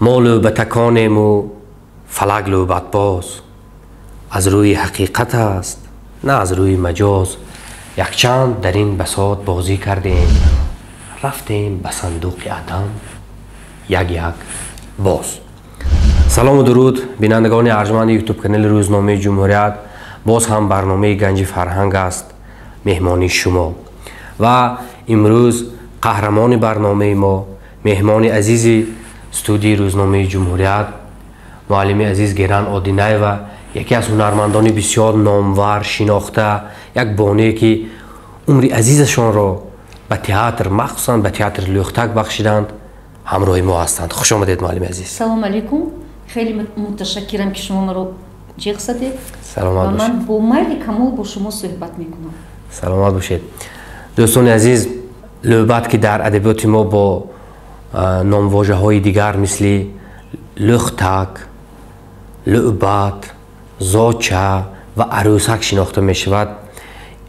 Мо лӯбатаконему фалак лӯбатбоз, аз рӯи ҳақиқат аст, на аз рӯи маҷоз. Якчанд дар ин басот бозӣ кардем, рафтем ба сандуқи адам як як боз. Салому дуруд, бинандагони арҷманди ютуб канали Рӯзномаи Ҷумҳурият. Боз ҳам барномаи Ганҷи фарҳанг аст меҳмони шумо ва имрӯз қаҳрамони барномаи мо, меҳмони азизи студияи Рӯзномаи Ҷумҳурият, муаллими азиз Геран Одинаева, яке аз ҳунармандони бисёр номвар, шинохта, як бонуе, ки умри азизашонро ба театр, махсусан ба театри Лӯхтак бахшиданд, ҳамроҳи мо ҳастанд. Хуш омадед, муаллими азиз. Салом алейкум, хеле муташаккирам, ки шумо маро ҷиғ задед. Саломат бошед. Ман бо майли камол бо шумо суҳбат мекунам. Саломат бошед. Дӯстони азиз, лӯбат, ки дар адабиёти мо бо номвожаҳои дигар, мисли лӯхтак, лӯбат, зоча ва арӯсак шинохта мешавад,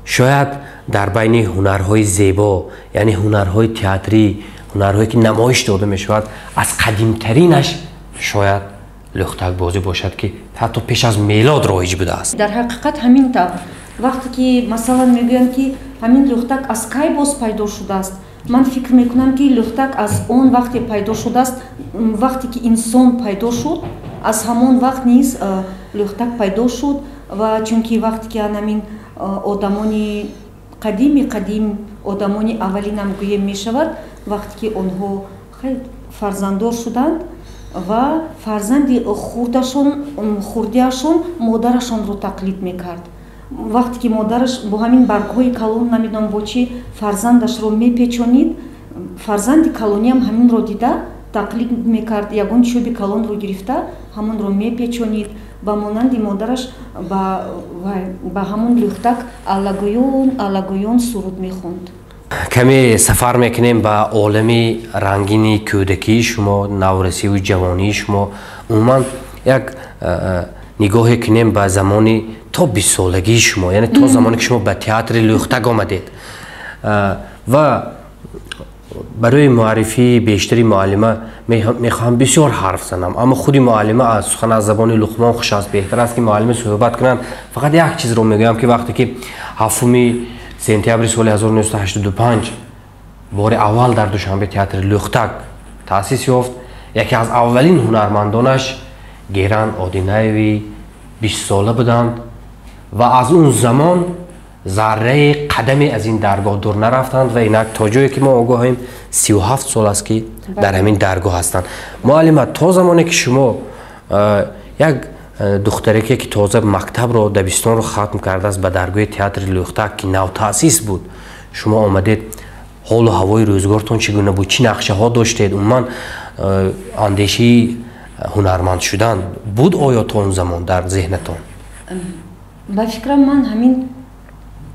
шояд дар байни ҳунарҳои зебо, яъне ҳунарҳои театрӣ, ҳунарҳое ки намоиш дода мешавад, аз қадимтаринаш шояд лӯхтакбозӣ бошад, ки ҳатто пеш аз мелод роиҷ будааст. Дар ҳақиқат ҳамин тавр. Вақте ки, масалан, мегӯянд, ки ҳамин лӯхтак аз кай боз пайдо шудааст, ман фикр мекунам, ки лӯхтак аз он вақте пайдо шудааст, вақте ки инсон пайдо шуд, аз ҳамон вақт низ лӯхтак пайдо шуд. Ва чунки вақте ки анамин одамони қадими қадим, одамони аввалинам гӯем мешавад, вақте ки онҳо фарзанддор шуданд ва фарзанди хурдашон, хурдиашон модарашонро тақлид мекард. Вақте ки модараш бо ҳамин баргҳои калон, намедонам бо чӣ, фарзандашро мепечонид, фарзанди калониам ҳаминро дида тақлид мекард, ягон чӯби калонро гирифта, ҳамонро мепечонид, ба монанди модараш ба ҳамон лӯхтак аллагӯён аллагӯён суруд мехонд. Каме сафар мекунем ба олами рангини кӯдакии шумо, наврасиву ҷавонии шумо. Умуман, як нигоҳе кунем ба замони то 20-солагии шумо, яъне то замоне ки шумо ба театри Лӯхтак омадед. Ва барои муаррифии бештари муаллима мехоҳам бисёр ҳарф занам, аммо худи муаллима аз сухан аз забони Луқмон хуш аст. Беҳтар аст, ки муаллима суҳбат кунанд. Фақат як чизро мегӯям, ки вақте ки 7 сентябри соли 1985 бори аввал дар Душанбе театри Лӯхтак таъсис ёфт, яке аз аввалин ҳунармандонаш Геран Одинаеви 20-сола буданд ва аз он замон зарраи қадаме аз ин даргоҳ дур нарафтанд ва инак то ҷое ки мо огоҳем, 37 сол аст, ки дар ҳамин даргоҳ ҳастанд. Муаллима, то замоне ки шумо як духтареке, ки тоза мактабро, дабистонро хатм кардааст, ба даргоҳи театри Лӯхтак, ки навтаъсис буд, шумо омадед, ҳолу ҳавои рӯзгортон чӣ гуна буд? Чӣ нақшаҳо доштед? Умуман, андешаи ҳунарманд шудан буд оё то он замон дар зеҳнатон? Ба фикрам, ман ҳамин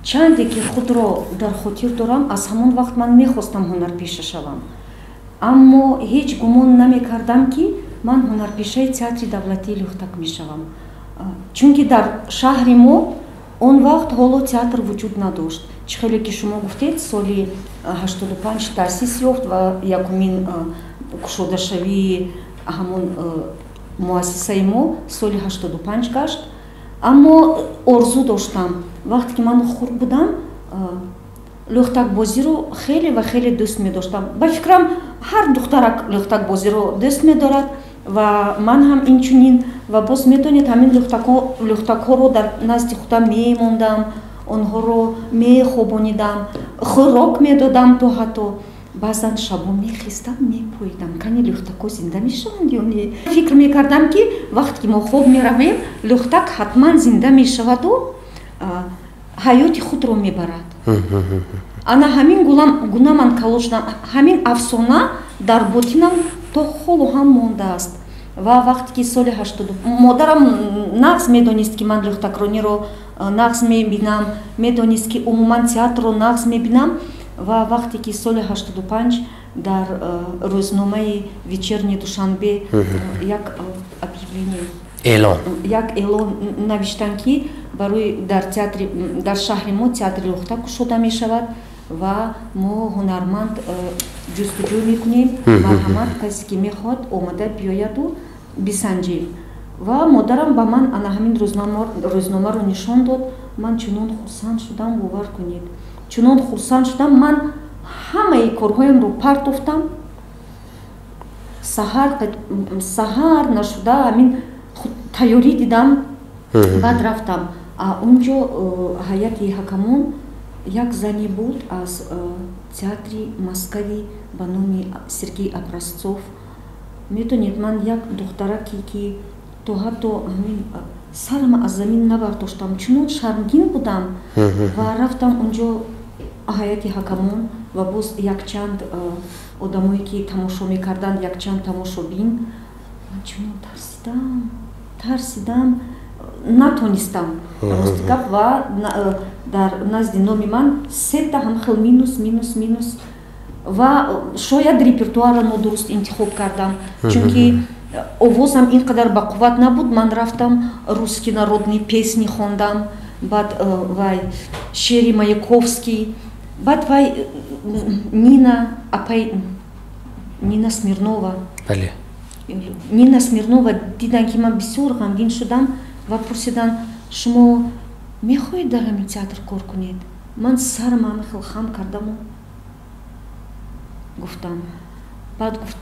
чанде ки худро дар хотир дорам, аз ҳамон вақт ман мехостам ҳунарпеша шавам, аммо ҳеҷ гумон намекардам, ки ман ҳунарпешаи театри давлатии Лӯхтак мешавам, чунки дар шаҳри мо он вақт ҳоло театр вуҷуд надошт. Чӣ хеле ки шумо гуфтед, соли 85 таъсис ёфт ва якумин кушодашавии ҳамон муассисаи мо соли 85 гашт. Аммо орзу доштам. Вақте ки ман хурд будам, лӯхтакбозиро хеле ва хеле дӯст медоштам. Ба фикрам, ҳар духтарак лӯхтакбозиро дӯст медорад ва ман ҳам инчунин. Ва боз медонед, ҳамин лӯхтакҳоро дар назди худам мемондам, онҳоро мехобонидам, хӯрок медодам, то ҳатто баъзан шабо мехестам, мепоидам, кани лӯхтакҳо зинда мешаванд ё не. Фикр мекардам, ки вақте ки мо хоб меравем, лӯхтак ҳатман зинда мешаваду ҳаёти худро мебарад. Ана ҳамин гуна ман калон шудам. Ҳамин афсона дар ботинам то ҳоло ҳам мондааст. Ва вақте ки соли ҳаштоду, модарам нағз медонист, ки ман лӯхтакрониро нағз мебинам, медонист, ки умуман театрро нағз мебинам. Ва вақте ки соли 85 дар рӯзномаи «Вечерний Душанбе» як объявление, эълон, як эълон навиштанд, ки барои дар театри, дар шаҳри мо театри Лӯхтак кушода мешавад. Ва мо ҳунарманд ҷустуҷӯ мекунем, марҳамат, касе ки мехоҳад, омада биёяду бисанҷем. Ва модарам ба ман ана ҳамин рӯзномаро нишон дод. Ман чунон хурсанд шудам, бовар кунед, чунон хурсанд шудам. Ман ҳамаи корҳоямро партофтам, саҳар нашуда ҳамин тайёрӣ дидам, баъд рафтам. Унҷо ҳайати ҳакамон як зане буд аз театри Москави ба номи Сергей Образцов. Медонед, ман як духтараке, ки то ҳатто ҳамин сарама аз замин набардоштам, чунон шармгин будам. Ва рафтам унҷо, ҳайати ҳакамон ва боз якчанд одамое, ки тамошо мекарданд, якчанд тамошобин. Ман чунон тарсидам, тарсидам, натонистам, рости гап. Ва дар назди номи ман сета ҳамхел минус, минус, минус. Ва шояд репертуарро нодуруст интихоб кардам, чунки овозам ин қадар бақувват набуд. Ман рафтам, русский народные песни хондам, баъд вай шеъри Маяковский, баъд вай Нина апай, Нина Смирнова. Нина Смирнова дидан, ки ман бисёр ғамгин шудам, ва пурсиданд: «Шумо мехоҳед дар ҳамин театр кор кунед?» Ман сарам ҳама хел хам кардаму гуфтам, баъд гуфт,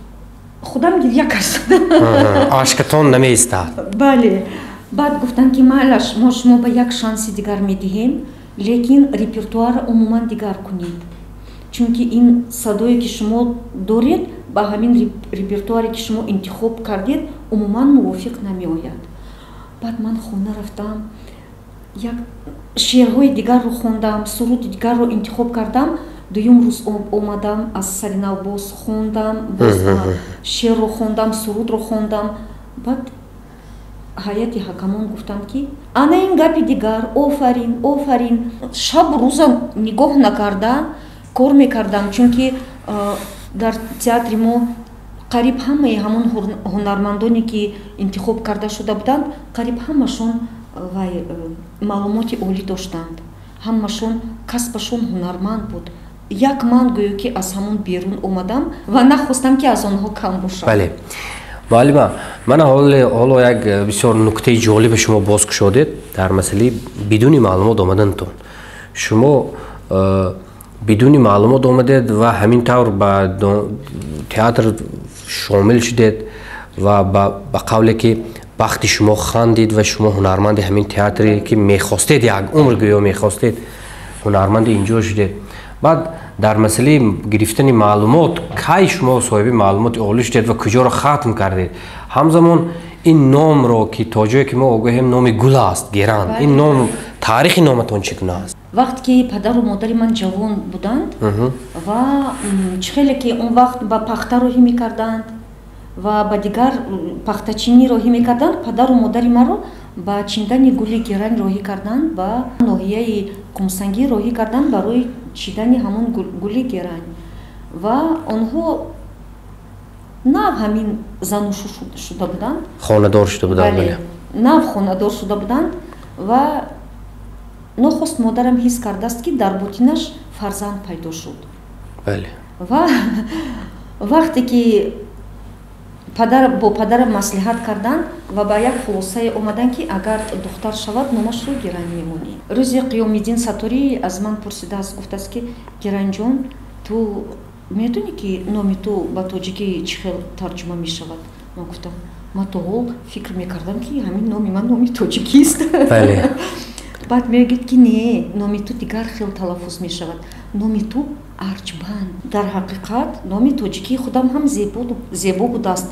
худам гирья кардам. Ашкатон намеистад. Бале. Баъд гуфтанд, ки майлаш, мо шумо ба як шанси дигар медиҳем, лекин репертуарро умуман дигар кунед, чунки ин садое, ки шумо доред, ба ҳамин репертуаре, ки шумо интихоб кардед, умуман мувофиқ намеояд. Баъд ман хона рафтам, як шеърҳои дигарро хондам, суруди дигарро интихоб кардам. Дуюм рӯз омадам, аз сари нав боз хондам, боз шеърро хондам, сурудро хондам. Баъд ҳайати ҳакамон гуфтанд, ки ана ин гапи дигар, офарин, офарин. Шабу рӯза нигоҳ накарда кор мекардам, чунки дар театри мо қариб ҳамаи ҳамон ҳунармандоне, ки интихоб карда шуда буданд, қариб ҳамашон вай маълумоти олӣ доштанд, ҳамашон касбашон ҳунарманд буд. Як ман гӯё ки аз ҳамон берун омадам ва нахостам, ки аз онҳо кам бошам. Бале, муаллима, мана ҳоло як бисёр нуктаи ҷолибе шумо боз кушодед дар масъалаи бидуни маълумот омаданатон. Шумо бидуни маълумот омадед ва ҳамин тавр ба театр шомил шудед ва ба қавле ки бахти шумо хандид ва шумо ҳунарманди ҳамин театре, ки мехостед, як умр гӯё мехостед, ҳунарманди инҷо шудед. Баъд дар масъалаи гирифтани маълумот, кай шумо соҳиби маълумоти олӣ шудед ва куҷоро хатм кардед? Ҳамзамон ин номро, ки то ҷое ки мо огоҳем, номи гул аст, геран, ин ном, таърихи номатон чӣ гуна аст? Вақте ки падару модари ман ҷавон буданд ва чӣ хеле ки он вақт ба пахта роҳӣ мекарданд ва ба дигар пахтачинӣ роҳӣ мекарданд, падару модари маро ба чиндани гули герань роҳӣ карданд, ба ноҳияи Қумсангӣ роҳӣ карданд барои чидани ҳамон гули герань. Ва онҳо нав ҳамин занушу шуда буданд. Хонадор шуда буданд. Нав хонадор шуда буданд. Ва нохост модарам ҳис кардааст, ки дар ботинаш фарзанд пайдо шуд. Ва вақте ки бо падарам маслиҳат карданд ва ба як хулосае омаданд, ки агар духтар шавад, номашро Герань мемонӣ. Рӯзе Қиёмиддин Сатторӣ аз ман пурсидааст, гуфтааст, ки «Геранҷон, ту медонӣ, ки номи ту ба тоҷикӣ чӣ хел тарҷума мешавад?» Ман гуфтам: «Ман то ҳол фикр мекардам, ки ҳамин номи ман номи тоҷикист». Баъд мегӯяд, ки не, номи ту дигар хел талаффуз мешавад, номи ту Арҷбанд. Дар ҳақиқат номи тоҷикии худам ҳам зебо будааст,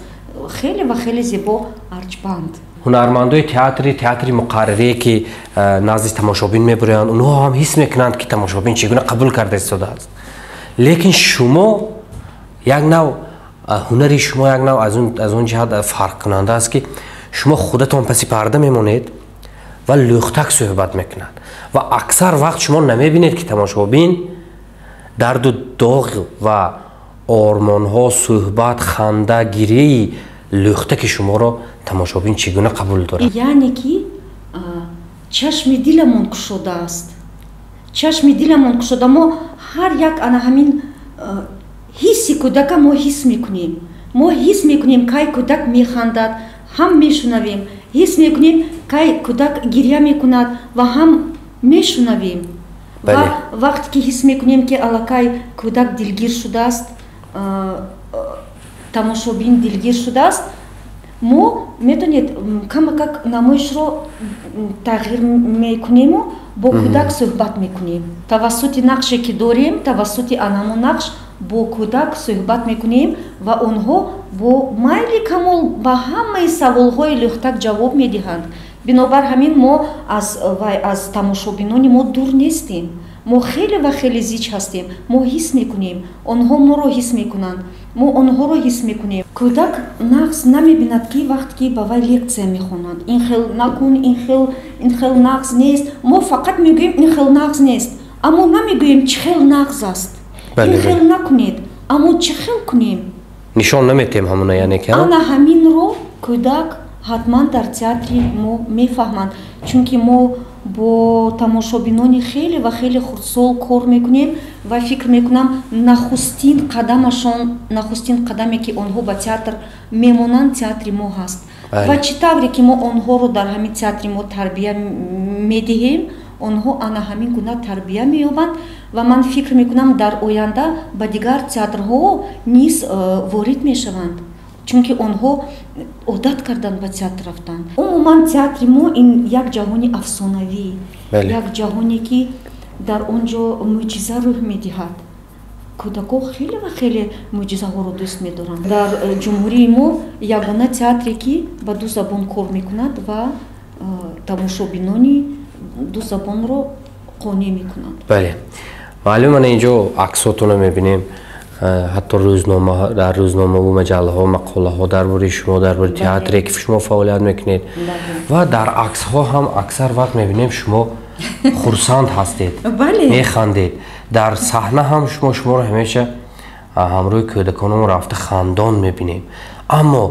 хеле ва хеле зебо: Арҷбанд. Ҳунармандои театри муқарририе, ки назди тамошобин мебурянд, онҳо ҳам ҳис мекунанд, ки тамошобин чӣ гуна қабул карда истодааст. Лекин шумо як нав ҳунари шумо як нав аз он ҷиҳат фарқкунанда аст, ки шумо худатон паси парда мемонед ва лӯхтак суҳбат мекунад ва аксар вақт шумо намебинед, ки тамошобин дарду доғ ва ормонҳо, суҳбат, ханда, гирияи лӯхтаки шуморо тамошобин чӣ гуна қабул дорад. Яъне ки чашми диламон кушодааст. Чашми диламон кушода, мо ҳар як ана ҳамин ҳисси кӯдака мо ҳис мекунем. Мо ҳис мекунем, кай кӯдак механдад, ҳам мешунавем. Ҳис мекунем, кай кӯдак гирья мекунад ва ҳам мешунавем. Ва вақте ки ҳис мекунем, ки аллакай кӯдак дилгир шудааст, тамошобин дилгир шудааст, мо, медонед, камакак намоишро тағйир мекунему бо кӯдак суҳбат мекунем. Тавассути нақше ки дорем, тавассути анамо нақш бо кӯдак суҳбат мекунем ва онҳо бо майли камол ба ҳамаи саволҳои лӯхтак ҷавоб медиҳанд. Бинобар ҳамин мо аз тамошобинони мо дур нестем. Мо хеле ва хеле зич ҳастем. Мо ҳис мекунем, онҳо моро ҳис мекунанд, мо онҳоро ҳис мекунем. Кӯдак нағз намебинад, ки вақте ки ба вай лексия мехонанд, ин хел накун, ин хел нағз нест. Мо фақат мегӯем, ин хел нағз нест, аммо намегӯем, чӣ хел нағз аст. Ин хел накунед, аммо чӣ хел кунем? Нишон наметем ҳамона, яъне ки ана ҳаминро кӯдак ҳатман дар театри мо мефаҳманд, чунки мо бо тамошобинони хеле ва хеле хурдсол кор мекунем ва фикр мекунам, нахустин қадамашон, нахустин қадаме ки онҳо ба театр мемонанд, театри мо ҳаст. Ва чӣ тавре ки мо онҳоро дар ҳамин театри мо тарбия медиҳем, онҳо ана ҳамин гуна тарбия меёбанд ва ман фикр мекунам, дар оянда ба дигар театрҳо низ ворид мешаванд, чунки онҳо одат карданд ба театр рафтан. Умуман театри мо ин як ҷаҳони афсонавӣ, як ҷаҳоне ки дар он ҷо мӯъҷиза рӯҳ медиҳад. Кӯдакҳо хеле ва хеле мӯъҷизаҳоро дӯст медоранд. Дар ҷумҳурии мо ягона театре ки ба ду забон кор мекунад ва тамошобинони ду забонро қонеъ мекунад. Бале, маълум, ана инҷо аксотонро мебинем, ҳатто рӯзнома, дар рӯзномаву маҷаллаҳо мақолаҳо дар бораи шумо, дар бораи театре ки шумо фаъолият мекунед, ва дар аксҳо ҳам аксар вақт мебинем, шумо хурсанд ҳастед, механдед. Дар саҳна ҳам шумо шуморо ҳамеша ҳамроҳи кӯдаконам рафта хандон мебинем. Аммо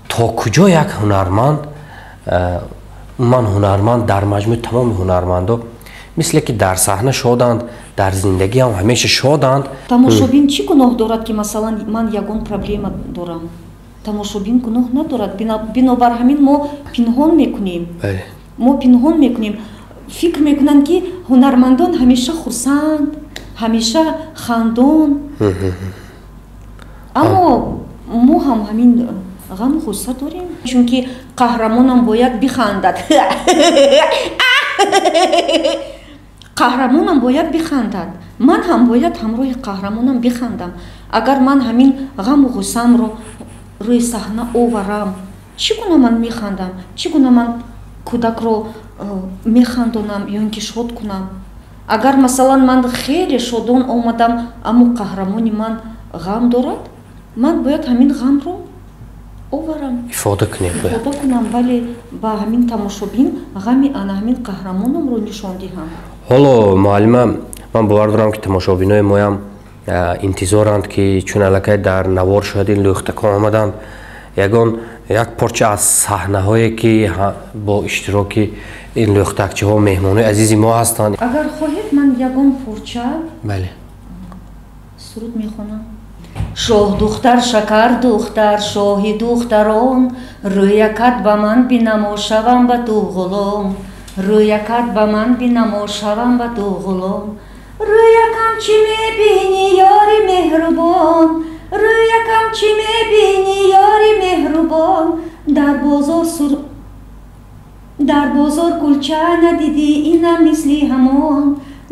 то куҷо як ҳунарманд, умуман ҳунарманд, дар маҷмӯи тамоми ҳунармандо, мисле ки дар саҳна шоданд, дар зиндагӣ ҳам ҳамеша шоданд? Тамошобин чӣ гуноҳ дорад, ки масалан ман ягон проблема дорам? Тамошобин гуноҳ надорад. Бинобар ҳамин мо пинҳон мекунем. Мо пинҳон мекунем. Фикр мекунанд, ки ҳунармандон ҳамеша хурсанд, ҳамеша хандон, аммо мо ҳам ҳамин ғаму ғусса дорем, чунки қаҳрамонам бояд бихандад, қаҳрамонам бояд бихандад, ман ҳам бояд ҳамроҳи қаҳрамонам бихандам. Агар ман ҳамин ғаму ғуссамро рӯи саҳна оварам, чӣ гуна ман механдам, чӣ гуна ман кӯдакро механдонам ё ин ки шод кунам? Агар масалан ман хеле шодон омадам, аммо қаҳрамони ман ғам дорад, ман бояд ҳамин ғамро оварам, ифода кунем, ифода кунам, вале ба ҳамин тамошобин ғами ана ҳамин қаҳрамонамро нишон диҳам. Ҳоло, муаллима, ман бовар дорам, ки тамошобинои моям интизоранд, ки чун аллакай дар навор шояд ин лӯхтакон омаданд, ягон як порча аз саҳнаҳое ки бо иштироки ин лӯхтакчиҳо меҳмонои азизи мо ҳастанд. Агар хоҳед, ман ягон порча бале суруд мехонам. Шоҳдухтар, шакардухтар, шоҳи духтарон, рӯякат ба ман бинамо, шавам ба ту ғулом. Рӯякат ба ман бинамо, шавам ба ту ғулом. Рӯякам чӣ мебинӣ, ёри меҳрубон? Рӯякам чӣ мебинӣ, ёри меҳрубон? Дар бозор кулча надидӣ, инам мисли ҳамон.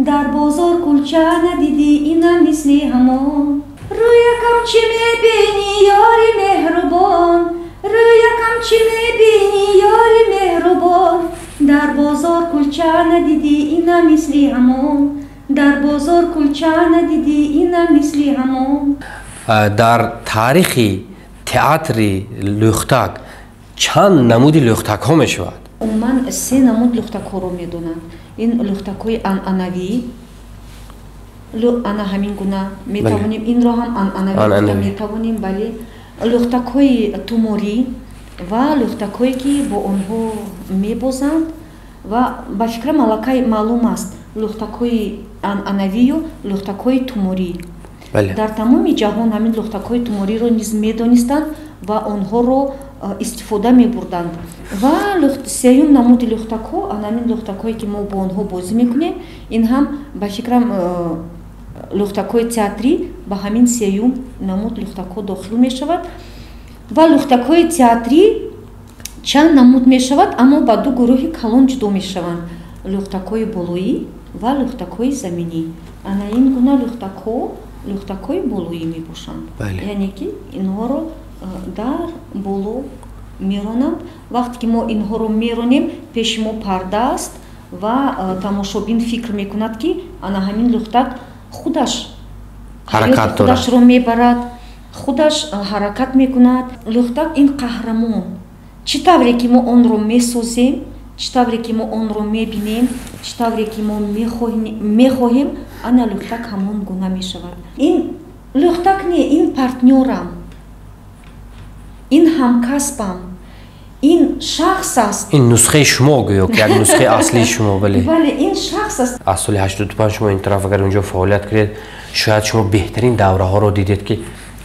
Дар бозор кулча надидӣ, инам мисли ҳамон. Рӯякам чӣ мебинӣ, ёри меҳрубон? Рӯякам чӣ мебинӣ, ёри меҳрубон? Дар бозор кулча надидӣ, инам мисли ҳамон. Дар бозор кулча надидӣ, инам мисли ҳамон. Дар таърихи театри лӯхтак чанд намуди лӯхтакҳо мешавад? Умуман се намуд лӯхтакҳоро медонанд. Ин лӯхтакҳои анъанавӣ, ана ҳамин гуна метавонем, инро ҳам анъанавӣ метавонем, бале, лӯхтакҳои туморӣ ва лӯхтакҳое ки бо онҳо мебозанд. Ва ба фикрам, аллакай маълум аст лӯхтакҳои анъанавию лӯхтакҳои туморӣ. Дар тамоми ҷаҳон ҳамин лӯхтакҳои тумориро низ медонистанд ва онҳоро истифода мебурданд. Ва сеюм намуди лӯхтакҳо, ҳамин лӯхтакҳое, ки мо бо онҳо бозӣ мекунем, ин ҳам, ба фикрам, лӯхтакҳои театрӣ ба ҳамин сеюм намуд лӯхтакҳо дохил мешавад. Ва лӯхтакҳои театрӣ чанд намуд мешавад, аммо ба ду гурӯҳи калон ҷудо мешаванд: лӯхтакҳои болоӣ ва лӯхтакҳои заминӣ. Ана ин гуна лӯхтакҳо лӯхтакҳои болоӣ мебошанд, яъне ки инҳоро дар боло меронанд. Вақте ки мо инҳоро меронем, пеши мо парда аст ва тамошобин фикр мекунад, ки ана ҳамин лӯхтак худаш худашро мебарад, худаш ҳаракат мекунад. Лӯхтак ин қаҳрамон. Чӣ тавре ки мо онро месозем, чӣ тавре ки мо онро мебинем, чӣ тавре ки мо мехоҳем, ана лӯхтак ҳамон гуна мешавад. Ин лӯхтак не, ин партнёрам, ин ҳамкасбам, ин шахс аст. Ин нусхаи шумо, гӯё ки як нусхаи аслии шумо, бале. Бале, ин шахс аст. Аз соли 85 шумо ин тараф агар унҷо фаъолият кардед, шояд шумо беҳтарин давраҳоро дидед, ки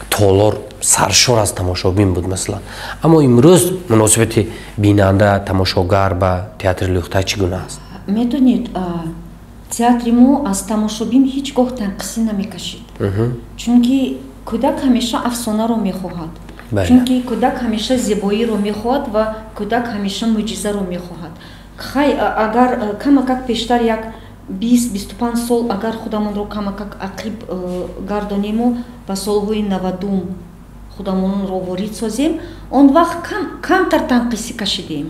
толор саршор аз тамошобин буд, масалан. Аммо имрӯз муносибати бинанда, тамошогар ба театри лӯхтак чӣ гуна аст? Медонед, театри мо аз тамошобин ҳеҷ гоҳ танқисӣ намекашид, чунки кӯдак ҳамеша афсонаро мехоҳад, чунки кӯдак ҳамеша зебоиро мехоҳад ва кӯдак ҳамеша мӯъҷизаро мехоҳад. Хай, агар камакак пештар, як 20-25 сол агар худамонро камакак ақиб гардонему ба солҳои 90-ум худамонро ворид созем, он вақт камтар танқисӣ кашидем,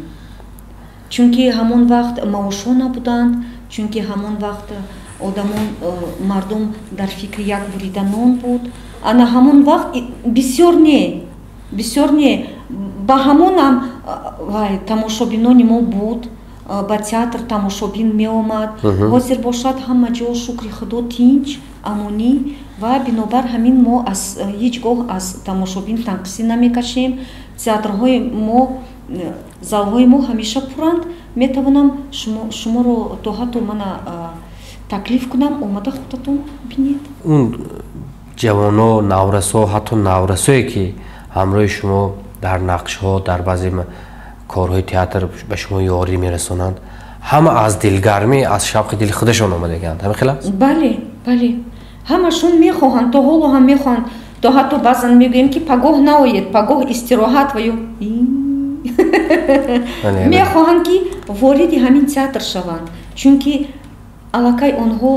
чунки ҳамон вақт маошҳо набуданд, чунки ҳамон вақт одамон, мардум дар фикри як бурида нон буд. Ана ҳамон вақт бисёр не, бисёр не, ба ҳамонам вай тамошобинони мо буд, ба театр тамошобин меомад. Ҳозир бошад, ҳама ҷо, шукри Худо, тинч, амонӣ ва бинобар ҳамин мо аз ҳеҷ гоҳ аз тамошобин танқисӣ намекашем. Театрҳои мо, залҳои мо ҳамеша пуранд. Метавонам шуморо то ҳатто мана таклиф кунам, омада худатон бинед. Он ҷавоно, наврасо, ҳатто наврасое, ки ҳамроҳи шумо дар нақшҳо, дар баъзе корҳои театр ба шумо ёрӣ мерасонанд, ҳама аз дилгармӣ, аз шавқи дили худашон омадагианд, ҳамин хел аст? Бале, ҳамашон мехоҳанд, то ҳоло ҳам мехоҳанд. То ҳатто баъзан мегӯем, ки пагоҳ наоед, пагоҳ истироҳат, ва ё мехоҳанд, ки вориди ҳамин театр шаванд, чунки аллакай онҳо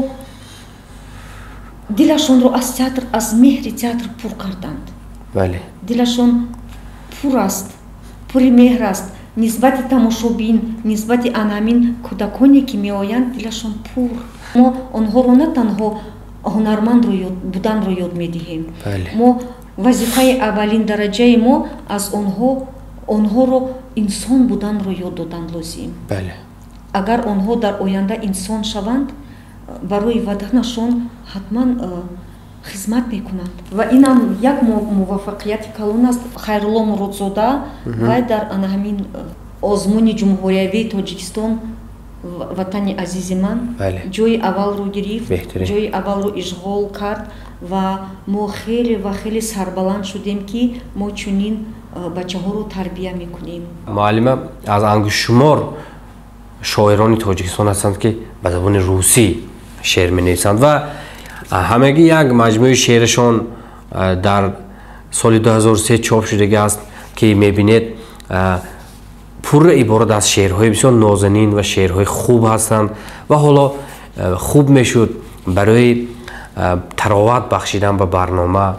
дилашонро аз театр, аз меҳри театр пур карданд. Дилашон пур аст, пури меҳр аст нисбати тамошобин, нисбати ана ҳамин кӯдаконе, ки меоянд, дилашон пур. Мо онҳоро на танҳо ҳунарманд буданро ёд медиҳем, мо вазифаи аввалин дараҷаи мо аз онҳо, онҳоро инсон буданро ёд додан лозим. Агар онҳо дар оянда инсон шаванд, барои ватанашон ҳатман хизмат мекунанд. Ва инам як муваффақияти калон аст. Хайрулло Муродзода, вай дар ана ҳамин озмуни ҷумҳуриявии Тоҷикистон «Ватани азизи ман» ҷои аввалро гирифт, ҷои аввалро ишғол кард ва мо хеле ва хеле сарбаланд шудем, ки мо чунин бачаҳоро тарбия мекунем. Муаллима, аз ангуштшумор шоирони Тоҷикистон ҳастанд, ки ба забони русӣ шеър менависанд ва ҳамагӣ як маҷмӯи шеърашон дар соли 2003 чоп шудагӣ аст, ки мебинед, пурра иборат аз шеърҳои бисёр нозанин ва шеърҳои хуб ҳастанд. Ва ҳоло хуб мешуд барои тароват бахшидан ба барнома,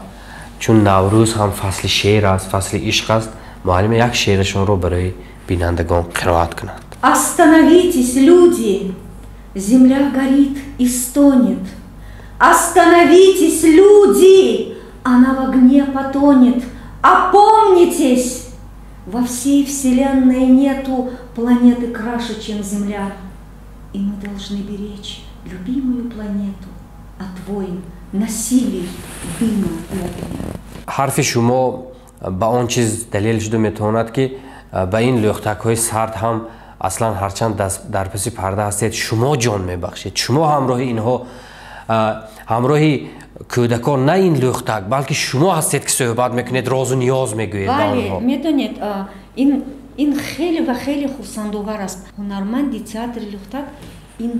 чун Наврӯз ҳам фасли шеър аст, фасли ишқ аст, муаллима як шеърашонро барои бинандагон қироат кунанд. Остановитесь, люди! Земля горит и стонет. Остановитесь, люди! Она в огне потонет. Опомнитесь! Во всей вселенной нету планеты краше, чем Земля. И мы должны беречь любимую планету от войн, насилий, дыма и огня. Ҳарфи шумо ба он чиз далел шуда метавонад, ки ба ин лӯхтакҳои сард ҳам Аслан ҳарчанд дар паси парда ҳастед, шумо ҷон мебахшед, шумо ҳамроҳи инҳо, ҳамроҳи кӯдакон, на ин лӯхтак, балки шумо ҳастед, ки суҳбат мекунед, розу ниёз мегӯед ба онҳо. Медонед, ин хеле ва хеле хурсандовар аст. Ҳунарманди театри лӯхтак ин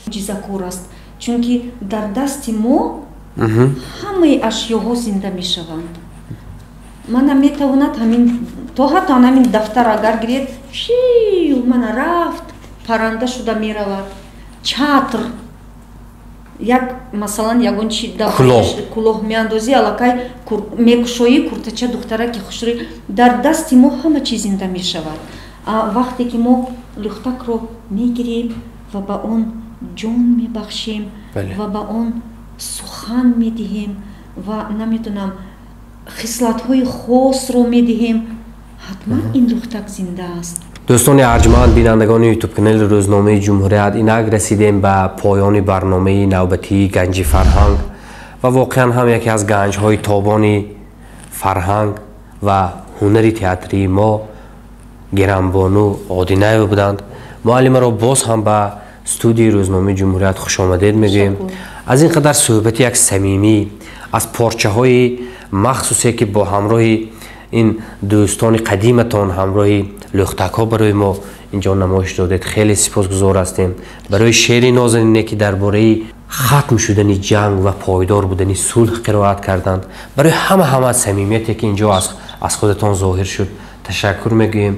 мӯъҷизакор аст, чунки дар дасти мо ҳамаи ашёҳо зинда мешаванд. Мана, метавонад ҳамин то ҳатто ҳамин дафтар агар гиред, шиу, мана рафт, парранда шуда меравад. Чатр як, масалан, ягон чи кулоҳ меандозӣ, аллакай мекушоӣ, куртача духтараки хушрӯй. Дар дасти мо ҳама чиз зинда мешавад. Вақте ки мо лӯхтакро мегирем ва ба он ҷон мебахшем ва ба он сухан медиҳем ва, намедонам, хислатҳои хосро медиҳем, ҳатман ин лӯхтак зинда аст. Дӯстони арҷманд, бинандагони ютуб-канали рӯзномаи Ҷумҳурият, инак расидем ба поёни барномаи навбатии Ганҷи фарҳанг ва воқеан ҳам яке аз ганҷҳои тобони фарҳанг ва ҳунари театрии мо Гирамбону Одинаева буданд. Муаллимаро боз ҳам ба студияи рӯзномаи Ҷумҳурият хушомадед мегӯем. Аз ин қадар суҳбати як самимӣ, аз порчаҳои махсусе, ки бо ҳамроҳи ин дӯстони қадиматон, ҳамроҳи лӯхтакҳо барои мо инҷо намоиш додед, хеле сипосгузор ҳастем. Барои шеъри нозанине, ки дар бораи хатм шудани ҷанг ва пойдор будани сулҳ қироат карданд, барои ҳама самимияте, ки инҷо аз худатон зоҳир шуд, ташаккур мегӯем.